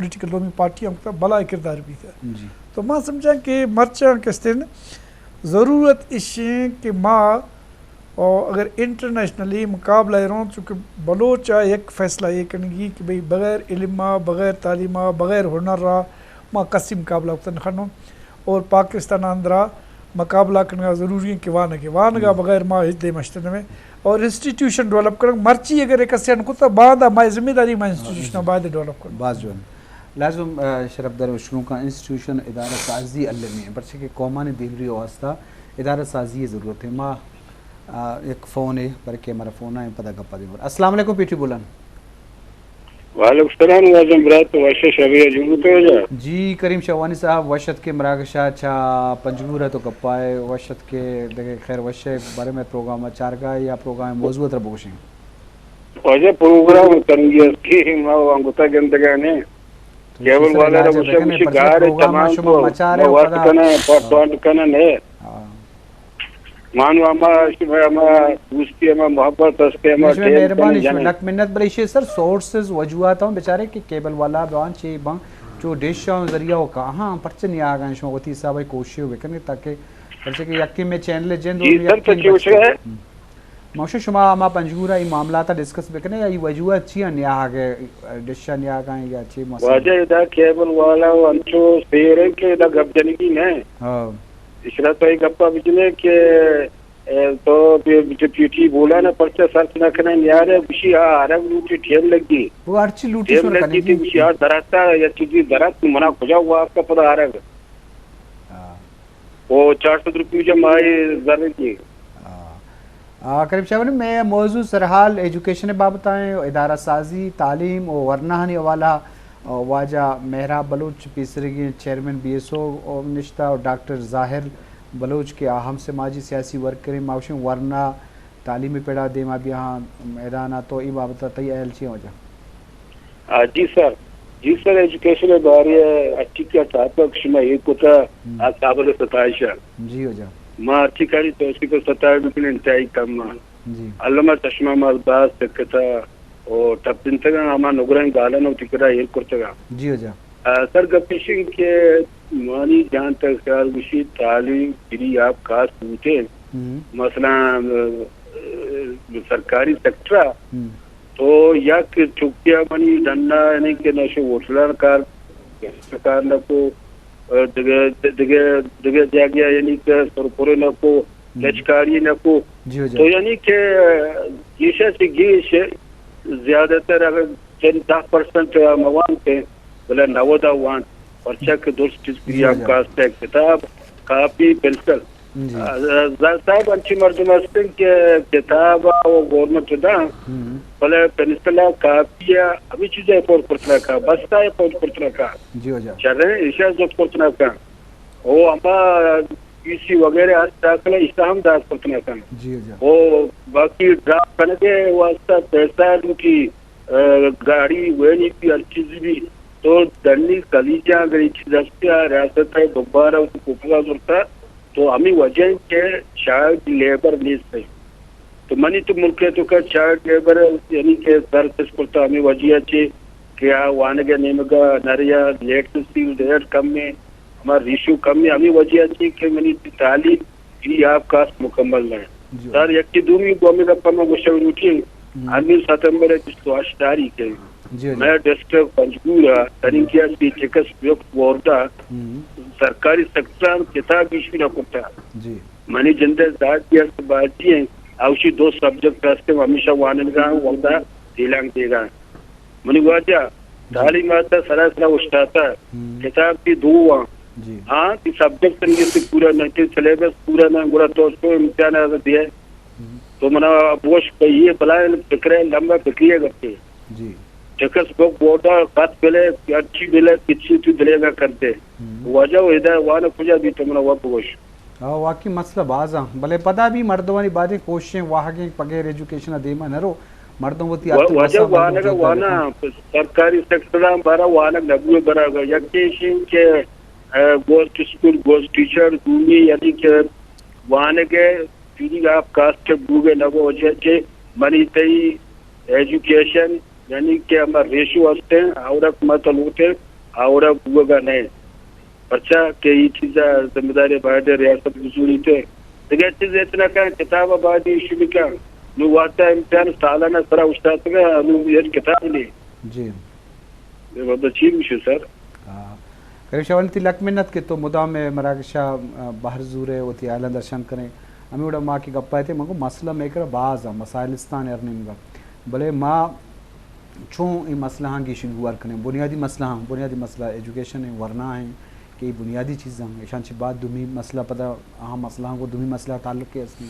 پولیٹیکل دومی پارٹی ہم کتا بلاہیں کردار بیتا۔ جی۔ تو ما سمجھاں کہ مرچاں کستیں ضرورت اش ایں کہ ما، او، اگر انٹرنیشنلی مقابلہ ءَ روں، چونکہ بلوچ ءَ یک فیصلہ اے کنگی کہ بھئی بغیر علم ءَ، بغیر تعلیم ءَ، بغیر ہنر ءَ ما کسی مقابلہ کتن خنوں اور پاکستان ءِ اندرا مقابلہ کنگا ضروری ایں کہ وانگ ایں۔ وانگا بغیر ما ہچ دیم اشتن نہ ایں۔ اور انسٹیٹیوشن ڈیولپ کنگ، مرچی اگر ایک کسے ان کتا، باندا ما ذمہ داری ما انسٹیٹیوشن باید ڈیولپ کنگ۔ باز جوان۔ لازم، آ، شرف دار شروع کا انسٹیٹیوشن ادارہ سازی المی ایں، پرچہ کہ قومانی دیمروی واسطہ ادارہ سازی ضرورت ایں۔ ما، آ، یک فون ایں، بلکہ ہمارا فون ایں، پدا گپا دیم۔ السلام علیکم، پی ٹی بولان۔ وعلیکم السلام، واجہ برات، وش ئے، شبیہ جوڑ تو جا۔ جی کریم شاہ وانی صاحب، وش اتکے مراگش ءَ، چہ پنجگور ءَ تو گپا ئے، وش اتکے دگہ خیر وش ئے، بارے میں پروگرام ءِ چارگا یا پروگرام ءِ موضوع ءَ ترا بگوشیں۔ واجہ پروگرام تنگی است کہ ما وانگتا گندگا نے۔ تو کیبل والا را گوشا گوشی گار تمام شما کو، مچارے ما وقت کنا، پاٹ کنن ہے۔ ہاں۔ مانو ہما، ہما دوستی، ہما محبت ہستے، ہما ٹیم مہربانی شما، لک منت، بلے ایشی سر سورسز وجوہات ہوں بیچارے کہ کیبل والا بان چی بان، چو ڈش ہوں ذریعہ ہو کہاں، پرچہ نیا آگا شما وتی حساب کوشش بکنے تاکہ، پرچہ کہ یکی میں چینل جند جی سر، تو چی وچ ہے؟ موشو شما ہما پنجگورا ای معاملات ڈسکس بکنے یا ای وجوہات چی ہیں نیا آگے، ڈش نیا آگا یا چی مسئلہ؟ واجہ ادا کیبل والا و انچو سیر ہے کہ ادا گپ جنگی نہیں۔ ہاں۔ اشرا تو ای گپا بجنے کہ اے، تو بی-، بی-، پی ٹی بولان ءَ پرچہ سرچ نہ کنئے، نیارے گوشی آ آرگ لوٹی ٹیم لگی۔ وہ ہرچی لوٹی ٹیم شور لگی کنگی۔ تی گوشی آ دراتک یا چیزی دراتک منا کجا واسطہ پدا آرگ۔ ہاں۔ وہ چار سد روپی جا ماہی زر کی۔ ہاں۔ آ، کریم شاہ، میں موضوع سرحال ایجوکیشن بابت آئیں، ادارہ سازی، تعلیم و ورناہانی حوالہ، آ، واجہ مہراب بلوچ پیسریگیں چیئرمین بی ایس او نشتہ و ڈاکٹر ظاہر بلوچ کہ آ ہم سماجی سیاسی ورکریں، ما گوشیں ورنا تعلیمی پڑا دیما بیاہاں میدانا، تو ای بابت تئی اہل چی واجہ؟ آ، جی سر، جی سر، ایجوکیشن بارے اچھی کا ٹاپک شما یہ کتا، ہم۔ آ قابل ستائش ہے۔ جی واجہ۔ ما اچھی کاری توسیق و ستائش بکن انتہائی کم ہے۔ جی۔ علامہ چشمہ ما باز تکتا و ٹپنتگا ہما نگران گالن و تکرا ایر کرتگا۔ جی واجہ۔ آ، سر گپ ایش انت کہ منی جان تک خیال گوشی تعلیم فری آف کاسٹ بوتیں۔ ہم۔ مثلاً، آ، سرکاری سیکٹر ءَ ہم۔ تو یک چکیا منی ڈنا یعنی کہ نشو ہوٹلان کار، کار نہ کو، آ، دگہ، دگہ، دگہ جاگہ یعنی کہ سرپرے نہ کو، ہم۔ گچکاری نہ کو۔ جی واجہ۔ تو یعنی کہ گیشا سے گیش زیادہ تر اگر چند دہ پرسنٹ موانتے، بلے نود وانت، پرچا کہ درست چیز جی، یا جی۔ کاسٹ ہے، کتاب، کاپی، پنسل۔ جی۔ آ، زاہد صاحب، انچی مردم ہستن کہ کتاب و گورنمنٹ دا، ہم۔ بلے پنسل، کاپی، ہمیں چیزیں افورڈ کرتنا کا، بستا افورڈ کرتنا کا۔ جی، واجہ۔ شریں ایشا زوت کرتنا کا۔ او ہما پی سی وغیرہ ہست داخلہ، ایشا ہم داخل کرتنا کا۔ جی، واجہ۔ او باقی ڈراپ کنگے واسطہ پیسہ لوٹی، آ، گاڑی وینی بھی ہر چیز بھی، تو دنی کلیجا اگر یہ چیز ہستی آ ریاست ہے دوبارہ اس کو کوپگا زورتا، تو ہمیں وجہ ہے کہ چائلڈ لیبر نیست ہے۔ تو منی تو ملک ہے تو کا چائلڈ لیبر ہے، یعنی کہ در کس کرتا ہمیں وجہ ہے چی کہ آ وانگے نیمگا نریا لیٹ سیل ریٹ کم ہے، ہمارا ریشو کم ہے، ہمیں وجہ ہے چی کہ منی تعلیم فری آف کاسٹ مکمل نہ ہے۔ جی۔ سر، یکی دومی گومی گپا ما گوشگ لوٹیں، ہم۔ ہرمی ستمبر بیست و ہشت تاریخ ہے۔ جی، جی۔ میں ڈسٹرکٹ پنجگور ہے، تننگیا سی چکس بک بورڈا ہم۔ سرکاری سیکٹر کتاب ایشو نہ کرتا۔ جی۔ منی جندے زاگ کی است باجی ہیں، اوشی دو سبجیکٹ ہستے، ہمیشہ وانندگا وقتا دیلانگ دیگا۔ منی واجہ، جی۔ تعلیم آتا سراسرا اشتاتا، ہم۔ کتاب کی دو ہاں۔ جی۔ ہاں، کہ سبجیکٹ تنگی سے پورا نہ کہ سلیبس پورا نہ، گڑا تو اس کو امتحان آتا دیا۔ ہم۔ تو منا بوش کہیے، بلائیں فکرے، لمبا فکریے گپے۔ جی۔ ٹیکسٹ بک بورڈا، خط بلے، اچھی بلے، کچھی تو دلے گا کرتے۔ ہم۔ واجہ و ادا وان کجا بھی تو منا وقت بوش۔ ہاں، واقعی مسئلہ باز ہیں، بلے پدا بھی مردمانی بازیں کوششیں واہگیں بغیر ایجوکیشن ءَ دیما نہ رو، مردم وتی و-، عقل وجہ وسا مردم وانگ جوتا وانا بکن۔ سرکاری سیکٹر ہم بارا وانگ نبوئے برابر۔ یکے ایشی کہ، اے، گوسٹ اسکول، گوسٹ ٹیچر، دومی یعنی کہ وانگ فری آف کاسٹ بوگے نبو وجہ چے منی تئی ایجوکیشن یعنی کہ ہما ریشو ہستیں، آورک مت لوٹیں، آوڑا بوگا نہ انت۔ پرچا کہ اے چیز ء ذمہ داری باید ریاست بزوریت۔ دگہ چیز اتنا کن کتاب ء باید ایشی بکن۔ نو وقت امتحان سالانہ سرا اوشتاتگ ء نو یک کتاب نے۔ جی۔ بس چی بشو سر؟ ہاں۔ کریم شاہ ولی، تئی لک منت کہ تو مدام مراگش ء بہر زورے، وتی ہیالاں درشان کریں۔ ہمے وڑا ما کہ گپ ء اتیں، من گوں مسئلہ مئے کرا باز ء مسائل استان ہر نیمگا۔ بلے ما چون اے مسئلہاں گیشینگوار کنیں؟ بنیادی مسئلہاں، بنیادی مسئلہ ایجوکیشن ہیں، ورنا ہیں کہ اے بنیادی چیزاں، ایشاں چہ بعد دومی مسئلہ، پدا آہاں مسئلہاں کو دومی مسئلہ تعلق کے ہستیں۔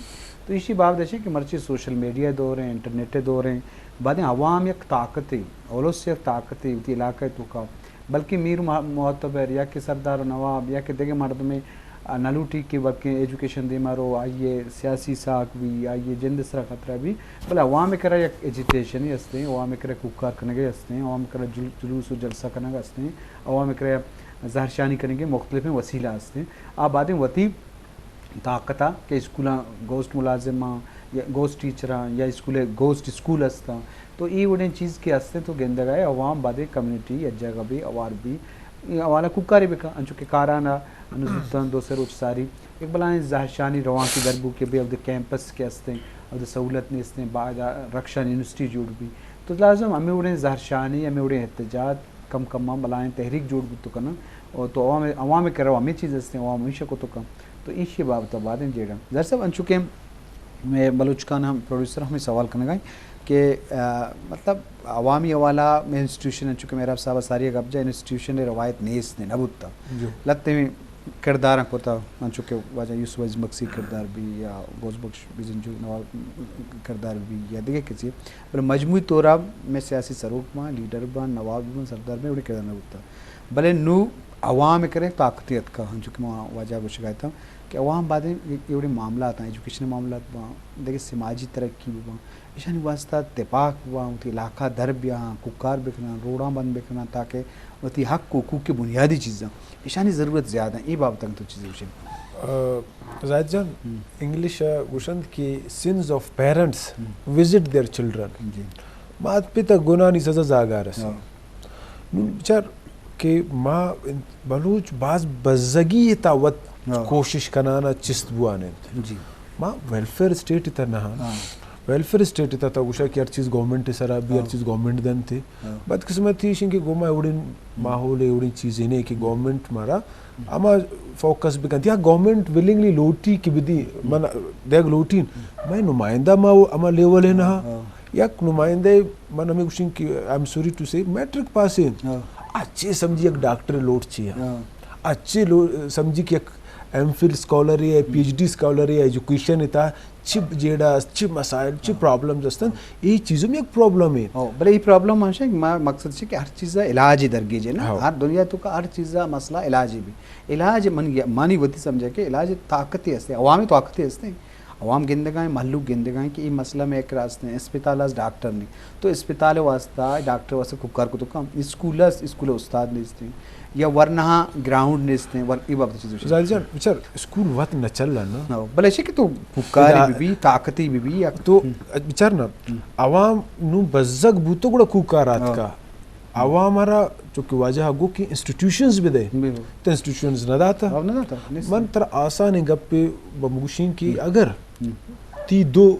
تو ایشی بابت ہے کہ مرچی سوشل میڈیا دور ہیں، انٹرنیٹ دور ہیں، بعد عوام یک طاقت ہے، اولس یک طاقت ہے، وتی علاقہ تو کا، بلکہ میر مع-، معتبر یا کہ سردار و نواب یا کہ دگہ مردمے آ، نہ لوٹی کہ بلکیں ایجوکیشن دیما رو، آئی ء سیاسی ساک بی، آئی ء جند ء سرا خطرہ بی، بلے عوام ء کرا یک ایجیٹیشنے ہستیں، عوام ء کرا کوکار کنگے ہستیں، عوام ء کرا جل-، جلوس و جلسہ کنگ ہستیں، عوام ء کرا زہرشانی کنگے مختلفیں وسیلہ ہستیں۔ آ بعدیں وتی طاقت ء کہ اسکولاں گوسٹ ملازماں یا گوسٹ ٹیچراں یا اسکول گوسٹ اسکول ہستاں، تو اے وڑیں چیز کہ ہستیں تو گندگ ء عوام بعدیں کمیونٹی یک جاگہ بی اوار بی، اے حوالہ کوکاری بکن، انچو کہ کاران ء انو زوتاں دو سے روچ ساری یک بلائیں زہرشانی روان کہ در بو کہ بے اود کیمپس کہ ہستیں، اود سہولت نیستیں، باید رکشانی یونیورسٹی جوڑ بی۔ تو لازم ہمے وڑیں زہرشانی، ہمے وڑیں احتجاج کم کم ء بلائیں تحریک جوڑ بوت کنن۔ اور تو عوام، عوام کرا ہمے چیز ہستیں، عوام ہمیشہ کتو کن۔ تو ایشی بابت ء بعدیں جیڑا۔ ظاہر صاحب، انچو کہ مئے بلوچ کان ہم پروڈیوسر ہمیں سوال کنگا کہ، آ، مطلب، عوامی حوالہ میں انسٹیٹیوشن، چونکہ میرا صاحب ساری گپ جا انسٹیٹیوشن روایت نیست نے، نہ بوتا۔ جی۔ لتے میں کرداراں کوتا، انچو کہ واجہ یوسف عزیز مکسی کردار بی یا غوث بخش بزنجو نواب کردار بی یا دیگه کسی، بلے مجموعی طور ء میں سیاسی سروک باں، لیڈر باں، نواب باں، سردار باں، وڑے کردار نہ بوتا۔ بلے نوں عوام ء کرے طاقتے اتکا، ہنچو کہ ما واجہ گوشگا اتاں کہ عوام بعد اے وڑیں معاملات آں، ایجوکیشن معاملات باں، دگہ سماجی ترقی باں، ایشانی واسطہ تپاک باں، وتی علاقہ در بیاں، کوکار بکناں، روڈاں بند بکناں، تاکہ وتی حق و حقوق کے بنیادی چیزاں، ایشانی ضرورت زیادہ ہیں۔ اے بابت تو چیزیں گوشے۔ آ، زاہد جان، ہم۔ انگلش ء گوشنت کہ sins of parents ہم۔ Visit their children۔ جی۔ مات پت ء گناہانی سزا زاگار است۔ ہاں۔ نوں بچار کہ ما بلوچ باز بزگی تا وت ہاں۔ کوشش کنانا چست بوان انت۔ جی۔ ما ویلفیئر اسٹیٹ تا نہ ہاں۔ ویلفیئر اسٹیٹ تا تو گوشا کہ ہر چیز گورنمنٹ سرا بی، ہر ہاں۔ چیز گورنمنٹ دنت۔ ہاں۔ بدقسمتی ایش کہ گوما اوڑین ہم۔ ماحول اوڑین چیزیں نے کہ گورنمنٹ مارا ہم۔ اما فوکس بکنت یا گورنمنٹ ولنگلی لوٹی کہ بدی ہم۔ من دیگ لوٹین۔ ہم۔ میں نمائندہ ما اما لیول ہے نہ۔ ہاں۔ یک نمائندہ من ہمیں گوشیں کہ I am sorry to say میٹرک پاس ہیں۔ ہاں۔ اچھے سمجھی یک ڈاکٹر لوٹ چی ہے۔ ہاں۔ اچھے لو-، سمجھی کہ یک ایم فل اسکالر ہے، ہم۔ پی ایچ ڈی اسکالر ہے، ایجوکیشن تا چی جیڑا است، چی مسائل، چی ہاں۔ پرابلمز استن، ہاں۔ یہ چیزوں میں یک پرابلم ہے۔ ہاں، بلے یہ پرابلم ہمشہ کہ ما مقصد چھ کہ ہر چیز علاج درگیج ہے نا، ہاں۔ ہر دنیا تو کا ہر چیز مسئلہ علاج بھی۔ علاج من، مانی وتی سمجھا کہ علاج طاقت ہستے، عوامی طاقت ہستے۔ عوام گندگائیں، مہلوک گندگائیں کہ اے مسئلہ میں ایک راست ہیں، اسپتال اس ڈاکٹر نہیں۔ تو اسپتال واسطہ، ڈاکٹر واسطہ کوکار کو تو کم، اسکول اس، اسکول استاد نیست ہیں، یا ورنہ گراؤنڈ نیست ہیں، ور-، اے بابت چیز زاہد جان، بچار اسکول وت نہ چل نا۔ ہاں، بلے شے کہ تو کوکاری ادا-، بی بی، طاقتی بی بی، یا تو ہم۔ بچار نا، ہم۔ عوام نو بزگ بوتو گڑا کوکار آتکا۔ ہاں۔ عوام را چونکہ واجہ گو کہ انسٹیٹیوشنز بدے، بالکل۔ تو انسٹیٹیوشنز نہ داتا۔ ہاں، نہ داتا، نیست۔ من ترا آسان گپ بمگوشین کہ ہم۔ اگر ہم۔ تی دو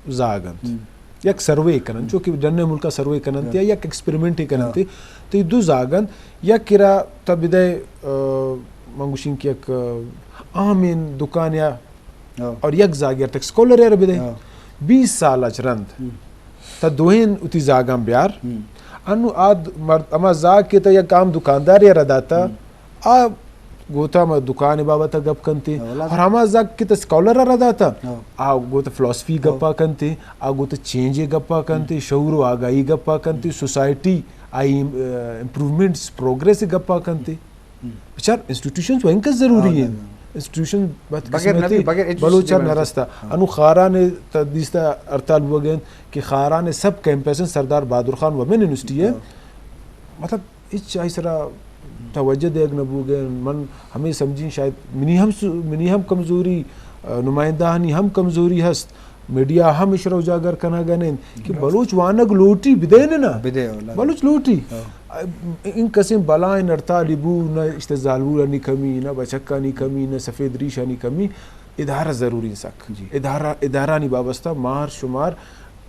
زاگ انت، ہم۔ یک سروے کنن، ہم۔ چونکہ ڈن ملکا سروے کنن ہاں۔ یا یک ایکسپیریمنٹ کنن ہاں۔ تے، تی دو زاگ انت، یک کرا تا بدے، آ، من گوشین کہ یک، آ، عام دکان یا ہاں۔ اور یک زاگی ار تک اسکالر ار بدے۔ ہاں۔ بیس سال اچ رند۔ ہم۔ تا دوئین اتی زاگاں بیار۔ ہم۔ انو آ د-، مرد-، اما زاگ کہ تا یک عام دکاندار ار داتا، ہم۔ آ گوتا ما دکان بابت گپ کنتے۔ ہاں، لازم۔ اور ہما زاگ کہ تا اسکالر ار داتا، ہاں۔ آ گوتا فلسفی ہاں۔ گپا کنتے، آ گوتا چینج گپا کنتے، ہم۔ شعور و آگاہی گپا کنتے، ہم۔ سوسائٹی آئی، ام-، امپروومنٹس، پروگریس گپا کنتے۔ ہم۔ بچار انسٹیٹیوشنز و انکس ضروری ہاں، ہیں۔ ہاں۔ انسٹیٹیوشن بات بغیر نبی، بغیر ایجوکیشن بلوچ ار نہ رستا۔ ہاں۔ انو خاران تا دیستا ہڑتال بوگین کہ خاران سب کیمپس ہیں، سردار بہادر خان وومن یونیورسٹی ہے۔ ہاں۔ مطلب، ہچ آئی سرا توجہ دیگ نہ بوگین۔ من ہمیں سمجھیں شاید منی ہم سو-، منی ہم کمزوری، آ، نمائندہانی ہم کمزوری ہست۔ میڈیا ہم اشرا اجاگر کنگ ء نند کہ بلوچ وانگ لوٹی بدین نا۔ بدے واللہ۔ بلوچ لوٹی۔ ہاں۔ انکسیں بلائیں ہڑتالے بو، نہ اشتہ زالبولانی کمی، نہ بچکانی کمی، نہ سفید ریشانی کمی، ادارہ ضروری سک۔ جی۔ ادارہ، ادارہانی بابستہ مار شمار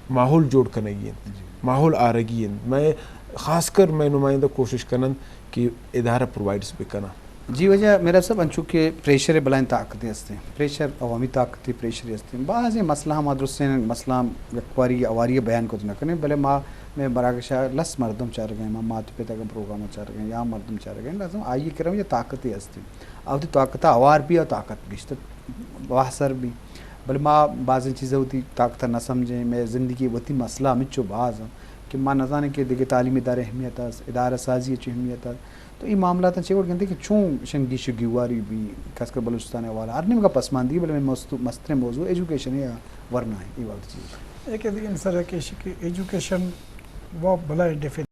ماحول جوڑ کنگی انت، جی۔ ماحول آرگی انت۔ میں خاص کر میں نمائندہ کوشش کنن کہ ادارہ پرووائیڈز بکناں۔ جی واجہ میرا صاحب، انچو کہ پریشر بلائیں طاقتے ہستیں، پریشر عوامی طاقتے، پریشر ہستیں۔ بعضیں مسئلہ ہم درستیں مسئلہ ہم یکواری اواری بیان کت نہ کنیں، بلے ما میں مراگشا لس مردم چارگیں، ما مات پت اگاں پروگرام چارگیں یا مردم چارگیں، لازم آئی کرم یا طاقتے ہستیں۔ آ وتی طاقت ء ہوار بی ء طاقت گیشتر بہسر بی۔ بلے ما بازیں چیز ء وتی طاقت ء نہ سمجھیں، مئے زندگی ء وتی مسئلہ ہمچو باز انت کہ ما نزانیں کہ دگہ تعلیمی ادارہ اہمیت است، ادارہ سازی ء چی اہمیت است۔ تو اے معاملات چے وڑ گندے کہ چون شن گیش و گیواری بی، خاص کر بلوچستان ء حوالہ ہر نیمگا پسماندگی، بلے مئے مستو-، مستریں موضوع ایجوکیشن ء ورنا ہے، اے وقت چیز۔ ایک دگہ مسئلہ کہ ایشی کہ ایجوکیشن وہ بلا ڈیفینیشن